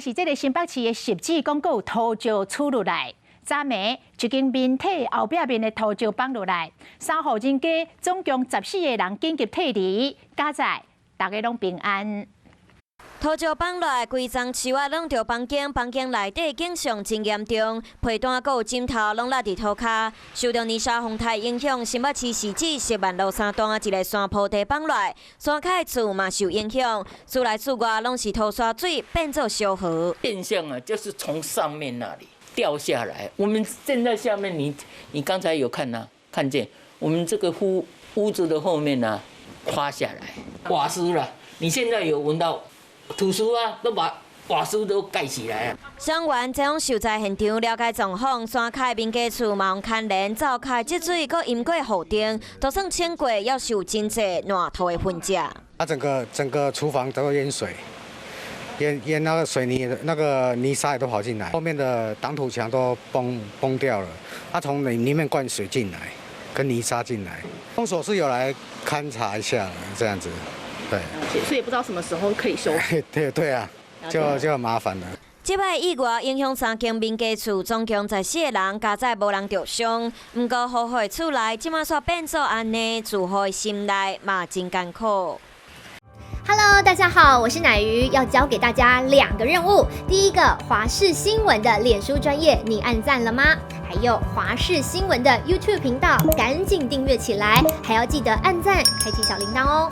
是這个新北市的汐止講閣有土石出落來。昨暝一間民宅後壁面的土石崩落來，三戶人家總共14個人緊急撤離，佳哉逐家攏平安。土石崩落來，規叢樹仔攏著房間，房間內底景象真嚴重，被單閣有枕頭攏落佇塗跤。受著泥沙洪台影響，新北市汐止石萬路三段一个山坡地崩落來，山跤的厝嘛受影響，厝內厝外攏是土沙水，變做燒河。現象啊，就是從上面那裡掉下來。我們正在下面，你剛才有看啊？看見我們這個屋子的後面呢，垮下來，瓦斯了。你現在有聞到？土石啊，都把瓦斯都蓋起來。傷員前往受災現場了解狀況，山跤民家厝嘛予牽連，灶跤積水，閣淹過雨頂，就算清過，也受真濟爛土的痕跡。啊，整個廚房都淹水，淹那個水泥，那個泥沙也都跑進來，後面的擋土牆都崩掉了，它從裡面灌水進來，跟泥沙進來。公所是有來勘察一下，這樣子。對，所以也不知道什麼時候可以修。對對啊，就很麻煩了。這擺意外影響三間民家厝，總共14個人，佳哉無人著傷。毋過好好的厝內，這馬煞變做按呢，住戶的心內嘛真艱苦。 Hello，大家好，我是乃瑜，要交給大家兩個任務。第一個，華視新聞的臉書專頁，你按讚了嗎？還有華視新聞的 YouTube 頻道，趕緊訂閱起來，還要記得按讚，開啟小鈴鐺哦。